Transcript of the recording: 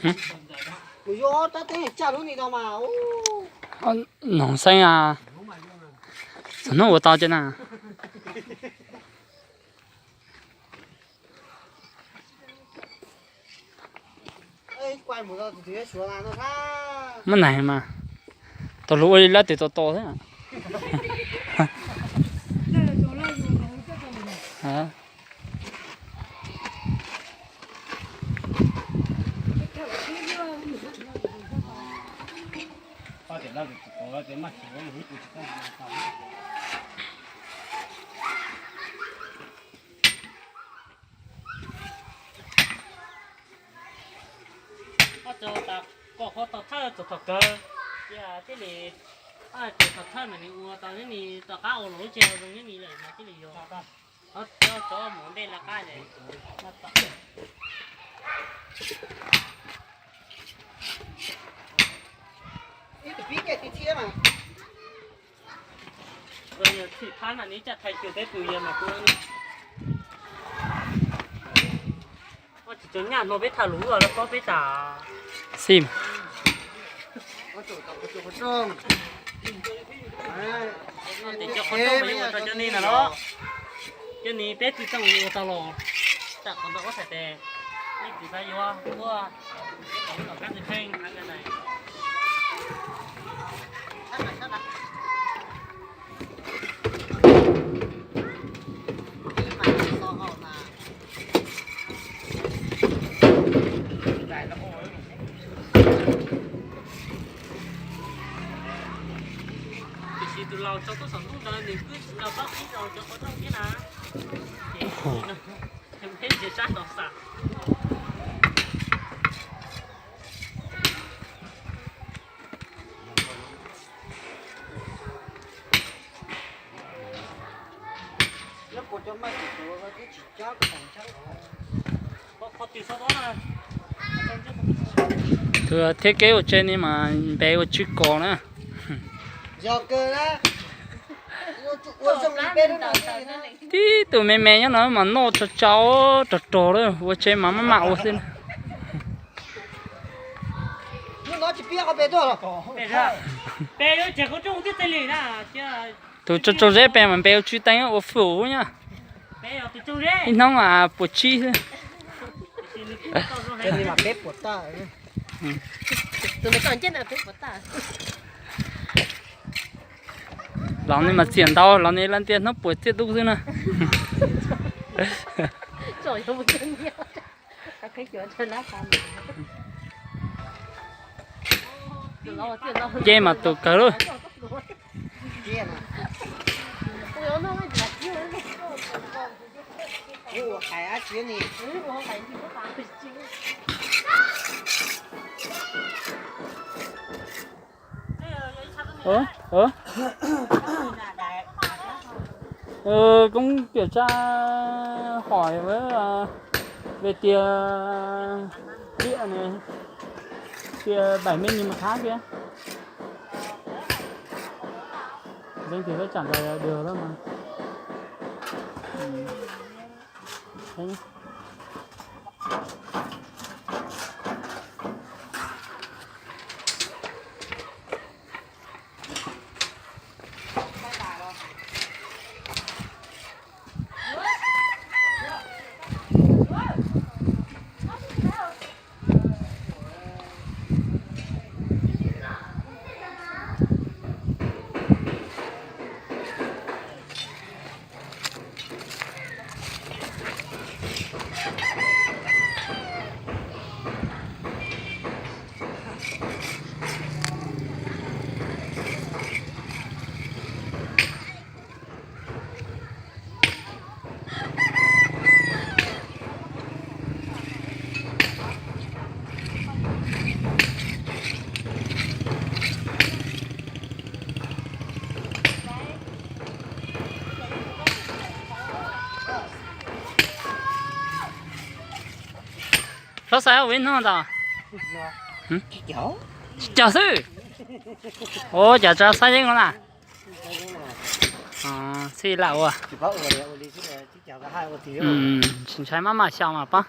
Mus yuav rab teeb tsaj lub ni no mas. Noog xeeb a, txog hnub ua tau cov na. Muab neeg mas, tau lug ua li lab tes tos tos xwb. Koj qhov tau thawj txog thaum kawg, cia thiaj li, txog thaum thawj mas nws ua tau neb ni, tom qab ua los lub tsev zoo neb ni lawm mas thiaj li yuav. Cov mus ntej lawv qab. Ib tug pib kiag tib thiab mas. Txhim phab na neb caj thaiv kiag peb pw yog mas kuv tsis tau nyaj no peb tham lus lawv paub peb tas. Xij. Cov qhov rooj mas yuav ua rau cov ni na los, cov ni peb tsis tau ua tau los, tam qhov ntawd ua thaij tes, nej tsis xav yuav ua, kom kab tsis kheej. Tiam sis tus laus tso tuaj saum ntuj ntawd nws kuj tsis tau paub qhib rau cov qhov rooj thiab na. Ces peb nrhiav sab tod xam. Tus thiab kev ua tsev ni mas npe ua Tswb Kos na. Tib tug me me nyob no mas noj tsau tsau rog rog lawm, ua tsev mas maj mam ua xwb. Tus tsau tsau zeb pem mas npe ua Tswb Teeb ua fwj nyaj. Ib hnub mas puas tsib xwb. Los ne mas txiam ntau, los ne lawv tias hnub puas txiaj dub xwb na. Ces mas tus kawg lawm. Ơ, ơ. Ờ, cũng kiểm tra hỏi với, ờ, về tiền điện này, kia bảy mươi nghìn một tháng kia. Danh thì có trả lời được đâu mà. Ừ. Thế nhá. Txhob xaiv ua ib hnub ntag. Cog xwb. Ua cas tsa xaiv yeeb no na. Txhij lam ua. Ntshai maj mam xyaum mas pab.